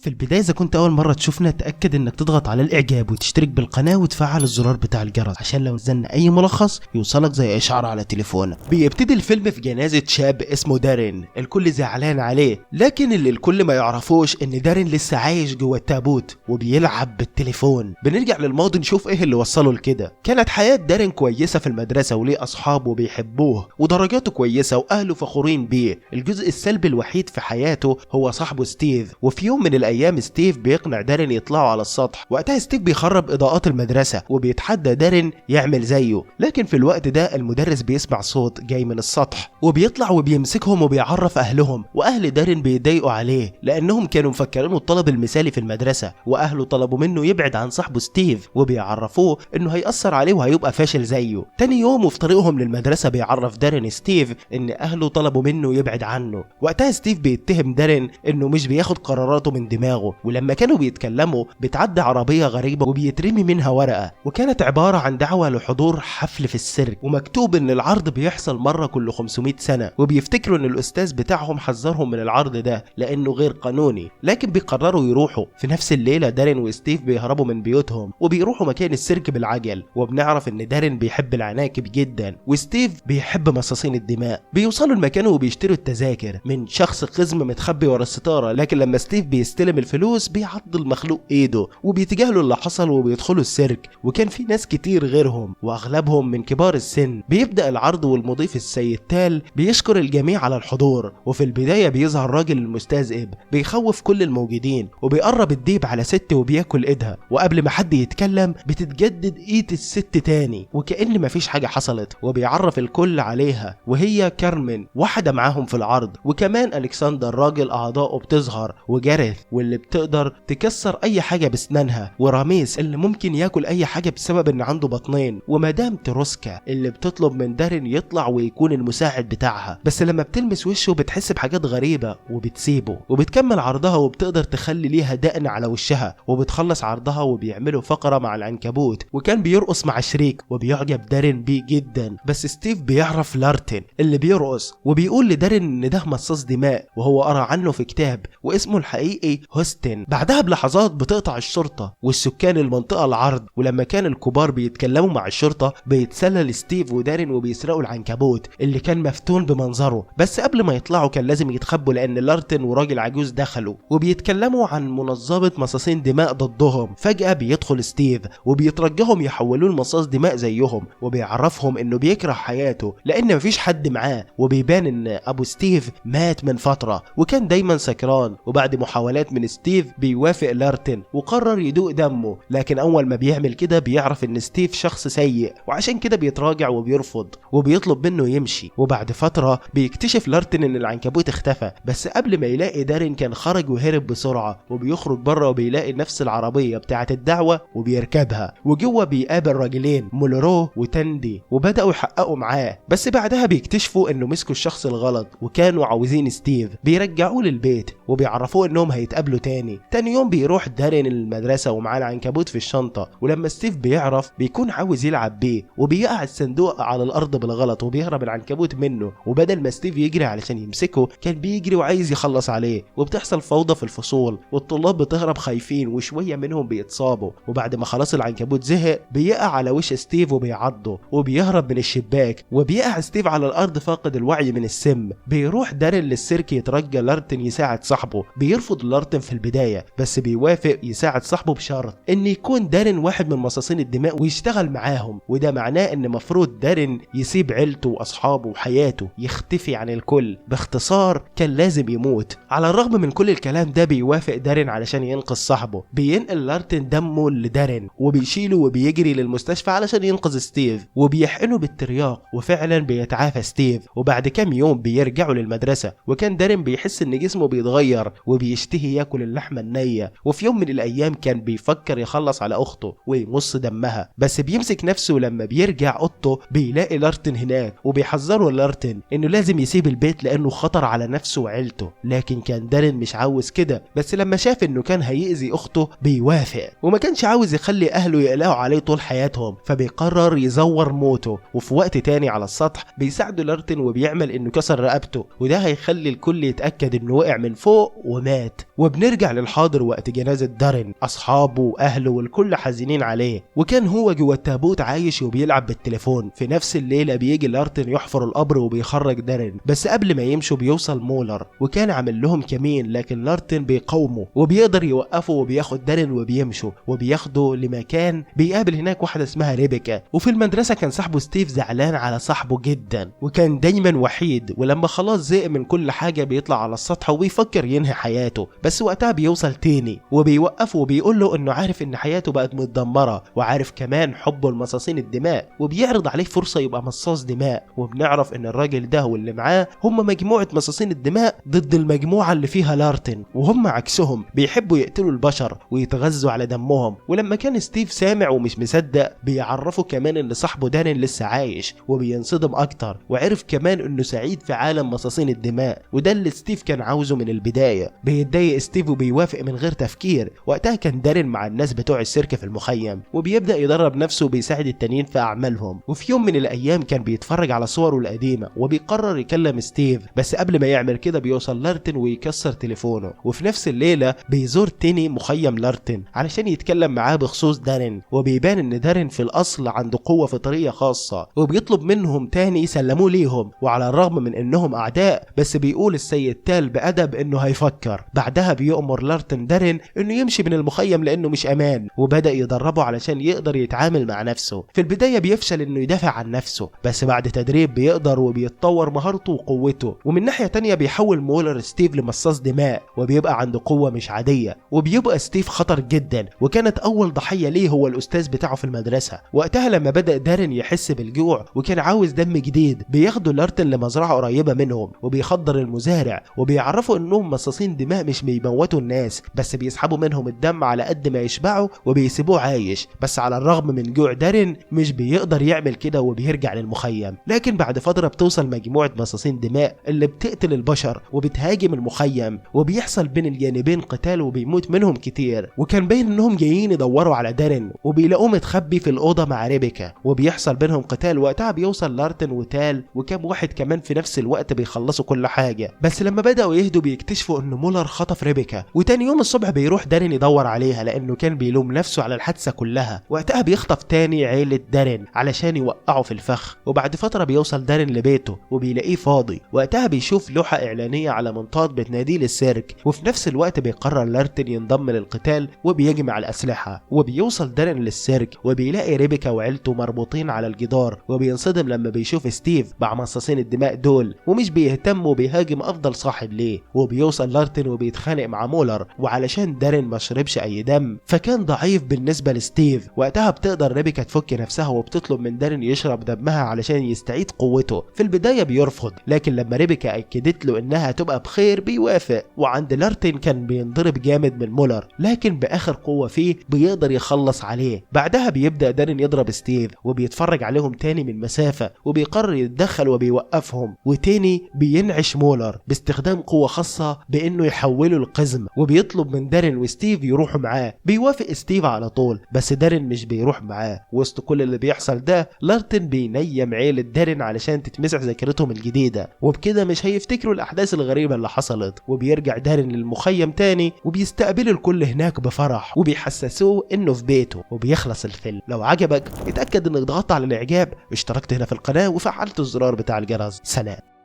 في البداية إذا كنت أول مرة تشوفنا تأكد إنك تضغط على الإعجاب وتشترك بالقناة وتفعل الزرار بتاع الجرس عشان لو نزلنا أي ملخص يوصلك زي إشعار على تليفونك. بيبتدي الفيلم في جنازة شاب اسمه دارين، الكل زعلان عليه، لكن اللي الكل ما يعرفوش إن دارين لسه عايش جوه التابوت وبيلعب بالتليفون. بنرجع للماضي نشوف إيه اللي وصله لكده. كانت حياة دارين كويسة في المدرسة وليه أصحابه بيحبوه ودرجاته كويسة وأهله فخورين بيه. الجزء السلبي الوحيد في حياته هو صاحبه ستيف، وفي يوم من الايام ستيف بيقنع دارين يطلعوا على السطح. وقتها ستيف بيخرب اضاءات المدرسة وبيتحدى دارين يعمل زيه، لكن في الوقت ده المدرس بيسمع صوت جاي من السطح وبيطلع وبيمسكهم وبيعرف اهلهم، واهل دارين بيضايقوا عليه لانهم كانوا مفكرينه الطالب المثالي في المدرسة، واهله طلبوا منه يبعد عن صاحبه ستيف وبيعرفوه انه هيأثر عليه وهيبقى فاشل زيه. تاني يوم وفي طريقهم للمدرسة بيعرف دارين ستيف ان اهله طلبوا منه يبعد عنه. وقتها ستيف بيتهم دارين انه مش بياخد قراراته من دماغه، ولما كانوا بيتكلموا بتعدي عربية غريبة وبيترمي منها ورقة، وكانت عبارة عن دعوة لحضور حفل في السيرك، ومكتوب ان العرض بيحصل مرة كل 500 سنة، وبيفتكروا ان الاستاذ بتاعهم حذرهم من العرض ده لانه غير قانوني، لكن بيقرروا يروحوا. في نفس الليلة دارين وستيف بيهربوا من بيوتهم وبيروحوا مكان السيرك بالعجل، وبنعرف ان دارين بيحب العناكب جدا وستيف بيحب مصاصين الدماء. بيوصلوا المكان وبيشتروا التذاكر من شخص قزم متخبي ورا الستارة، لكن لما ستيف بيستلم الفلوس بيعض المخلوق ايده وبيتجاهلوا اللي حصل وبيدخلوا السيرك، وكان في ناس كتير غيرهم واغلبهم من كبار السن. بيبدأ العرض والمضيف السيد تال بيشكر الجميع على الحضور، وفي البداية بيظهر راجل المستذئب بيخوف كل الموجودين وبيقرب الديب على ست وبياكل ايدها، وقبل ما حد يتكلم بتتجدد ايد الست تاني وكأن مفيش حاجة حصلت، وبيعرف الكل عليها وهي كارمن واحدة معاهم في العرض، وكمان الكسندر راجل اعضائه بتظهر، وجاريث واللي بتقدر تكسر اي حاجة بسنانها، وراميس اللي ممكن ياكل اي حاجة بسبب ان عنده بطنين، ومدام تروسكا اللي بتطلب من دارين يطلع ويكون المساعد بتاعها، بس لما بتلمس وشه بتحس بحاجات غريبة وبتسيبه، وبتكمل عرضها وبتقدر تخلي ليها دقن على وشها، وبتخلص عرضها وبيعملوا فقرة مع العنكبوت، وكان بيرقص مع شريك وبيعجب دارين بيه جدا. بس ستيف بيعرف لارتن اللي بيرقص وبيقول لدارين ان ده مصاص دماء وهو قرا عنه في كتاب واسمه الحقيقي هوستن. بعدها بلحظات بتقطع الشرطة والسكان المنطقة العرض، ولما كان الكبار بيتكلموا مع الشرطة بيتسلل ستيف ودارين وبيسرقوا العنكبوت اللي كان مفتون بمنظره، بس قبل ما يطلعوا كان لازم يتخبوا لان لارتن وراجل عجوز دخلوا وبيتكلموا عن منظمة مصاصين دماء ضدهم. فجأة بيدخل ستيف وبيترجهم يحولوه لمصاص دماء زيهم، وبيعرفهم انه بيكره حياته لان مفيش حد معاه، وبيبان ان ابو ستيف مات من فترة وكان دايما سكران. وبعد محاولات من ستيف بيوافق لارتن وقرر يدوق دمه، لكن اول ما بيعمل كده بيعرف ان ستيف شخص سيء وعشان كده بيتراجع وبيرفض وبيطلب منه يمشي. وبعد فترة بيكتشف لارتن ان العنكبوت اختفى، بس قبل ما يلاقي دارين كان خرج وهرب بسرعة، وبيخرج بره وبيلاقي نفس العربية بتاعة الدعوة وبيركبها، وجوه بيقابل راجلين مولرو وتندي وبدأوا يحققوا معاه، بس بعدها بيكتشفوا انه مسكوا الشخص الغلط وكانوا عاوزين ستيف. بيرجعوه للبيت وبيعرفوه انهم هيتقابلوا تاني. تاني يوم بيروح دارين المدرسة ومعاه العنكبوت في الشنطة، ولما ستيف بيعرف بيكون عاوز يلعب بيه وبيقع الصندوق على الارض بالغلط وبيهرب العنكبوت منه، وبدل ما ستيف يجري علشان يمسكه كان بيجري وعايز يخلص عليه، وبتحصل فوضى في الفصول والطلاب بتهرب خايفين وشوية منهم بيتصابوا. وبعد ما خلاص العنكبوت زهق بيقع على وش ستيف وبيعضه وبيهرب من الشباك، وبيقع ستيف على الارض فاقد الوعي من السم. بيروح دارين للسيرك يترجى لارتن يساعد صاحبه، بيرفض لارتن في البداية بس بيوافق يساعد صاحبه بشرط ان يكون دارين واحد من مصاصين الدماء ويشتغل معاهم، وده معناه ان مفروض دارين يسيب عيلته واصحابه وحياته، يختفي عن الكل. باختصار كان لازم يموت. على الرغم من كل الكلام ده بيوافق دارين علشان ينقذ صاحبه. بينقل لارتن دمه لدارين وبيشيله وبيجري للمستشفى علشان ينقذ ستيف، وبيحقنه بالترياق وفعلا بيتعافى ستيف. وبعد كام يوم بيرجعوا للمدرسة، وكان دارين بيحس ان جسمه بيتغير وبيشتهي ياكل اللحمة النية، وفي يوم من الايام كان بيفكر يخلص على اخته ويمص دمها، بس بيمسك نفسه لما بيرجع اوضته بيلاقي لارتن هناك، وبيحذره لارتن انه لازم يسيب البيت لانه خطر على نفسه وعيلته، لكن كان دارين مش عاوز كده، بس لما شاف انه كان هيأذي اخته بيوافق، وما كانش عاوز يخلي اهله يقلقوا عليه طول حياتهم، فبيقرر يزور موته. وفي وقت تاني على السطح بيساعده لارتن وبيعمل انه كسر رقبته، وده هيخلي الكل يتأكد انه وقع من فوق ومات. وبنفس وبنرجع للحاضر وقت جنازة دارين، اصحابه واهله والكل حزينين عليه، وكان هو جوه التابوت عايش وبيلعب بالتليفون. في نفس الليلة بيجي لارتن يحفر القبر وبيخرج دارين، بس قبل ما يمشوا بيوصل مولر وكان عامل لهم كمين، لكن لارتن بيقاومه وبيقدر يوقفه وبياخد دارين وبيمشوا وبياخده لمكان بيقابل هناك واحدة اسمها ريبيكا. وفي المدرسة كان صاحبه ستيف زعلان على صاحبه جدا وكان دايما وحيد، ولما خلاص زهق من كل حاجة بيطلع على السطح وبيفكر ينهي حياته، بس وقتها بيوصل تاني وبيوقفه وبيقول له انه عارف ان حياته بقت متدمرة وعارف كمان حبه لمصاصين الدماء، وبيعرض عليه فرصة يبقى مصاص دماء. وبنعرف ان الراجل ده واللي معاه هم مجموعة مصاصين الدماء ضد المجموعة اللي فيها لارتن، وهم عكسهم بيحبوا يقتلوا البشر ويتغذوا على دمهم. ولما كان ستيف سامع ومش مصدق بيعرفه كمان ان صاحبه دارين لسه عايش وبينصدم اكتر، وعرف كمان انه سعيد في عالم مصاصين الدماء، وده اللي ستيف كان عاوزه من البداية. بيتضايق ستيف وبيوافق من غير تفكير. وقتها كان دارين مع الناس بتوع السيرك في المخيم وبيبدأ يدرب نفسه وبيساعد التانيين في اعمالهم. وفي يوم من الايام كان بيتفرج على صوره القديمة وبيقرر يكلم ستيف، بس قبل ما يعمل كده بيوصل لارتن ويكسر تليفونه. وفي نفس الليلة بيزور تاني مخيم لارتن علشان يتكلم معاه بخصوص دارين، وبيبان ان دارين في الاصل عنده قوة فطرية خاصة، وبيطلب منهم تاني يسلموه ليهم، وعلى الرغم من انهم اعداء بس بيقول السيد تال بأدب انه هيفكر. بعدها بيؤمر لارتن دارين انه يمشي من المخيم لانه مش امان، وبدأ يدربه علشان يقدر يتعامل مع نفسه. في البداية بيفشل انه يدافع عن نفسه، بس بعد تدريب بيقدر وبيتطور مهارته وقوته. ومن ناحية تانية بيحول مولر ستيف لمصاص دماء وبيبقى عنده قوة مش عادية، وبيبقى ستيف خطر جدا، وكانت اول ضحية ليه هو الاستاذ بتاعه في المدرسة. وقتها لما بدأ دارين يحس بالجوع وكان عاوز دم جديد بياخده لارتن لمزرعة قريبة منهم وبيخدر المزارع وبيعرفوا انهم مصاصين دماء مش بيموتوا الناس، بس بيسحبوا منهم الدم على قد ما يشبعوا وبيسيبوه عايش. بس على الرغم من جوع دارين مش بيقدر يعمل كده وبيرجع للمخيم. لكن بعد فترة بتوصل مجموعة مصاصين دماء اللي بتقتل البشر وبتهاجم المخيم، وبيحصل بين الجانبين قتال وبيموت منهم كتير. وكان باين انهم جايين يدوروا على دارين وبيلاقوه متخبي في الأوضة مع ريبيكا، وبيحصل بينهم قتال. وقتها بيوصل لارتن وتال وكام واحد كمان في نفس الوقت بيخلصوا كل حاجة. بس لما بدأوا يهدوا بيكتشفوا ان مولر خطف ريبيكا، وتاني يوم الصبح بيروح دارين يدور عليها لانه كان بيلوم نفسه على الحادثة كلها. وقتها بيخطف تاني عيلة دارين علشان يوقعوا في الفخ. وبعد فترة بيوصل دارين لبيته وبيلاقيه فاضي. وقتها بيشوف لوحة إعلانية على منطاد بتناديه للسيرك، وفي نفس الوقت بيقرر لارتن ينضم للقتال وبيجمع الأسلحة. وبيوصل دارين للسيرك وبيلاقي ريبيكا وعيلته مربوطين على الجدار، وبينصدم لما بيشوف ستيف مع مصاصين الدماء دول ومش بيهتم وبيهاجم أفضل صاحب ليه. وبيوصل لارتن وبيتخانق مع مولر، وعلشان دارين ما شربش أي دم فكان ضعيف بالنسبة لستيف. وقتها بتقدر ريبيكا تفك نفسها وبتطلب من دارين يشرب دمها علشان يستعيد قوته. في البداية بيرفض، لكن لما ريبيكا أكدت له إنها تبقى بخير بيوافق. وعند لارتن كان بينضرب جامد من مولر، لكن بآخر قوة فيه بيقدر يخلص عليه. بعدها بيبدأ دارين يضرب ستيف وبيتفرج عليهم تاني من مسافة، وبيقرر يتدخل وبيوقفهم. وتاني بينعش مولر باستخدام قوة خاصة بإنه يحوله القزم، وبيطلب من دارين وستيف يروحوا معاه. بيوافق ستيف على طول، بس دارين مش بيروح معاه. وسط كل اللي بيحصل ده لارتن بينيم عيلة دارين علشان تتمسح ذاكرتهم الجديدة، وبكده مش هيفتكروا الأحداث الغريبة اللي حصلت. وبيرجع دارين للمخيم تاني وبيستقبلوا الكل هناك بفرح وبيحسسوه انه في بيته. وبيخلص الفيلم. لو عجبك اتأكد انك ضغطت على الاعجاب، اشتركت هنا في القناة وفعلت الزرار بتاع الجرس. سلام.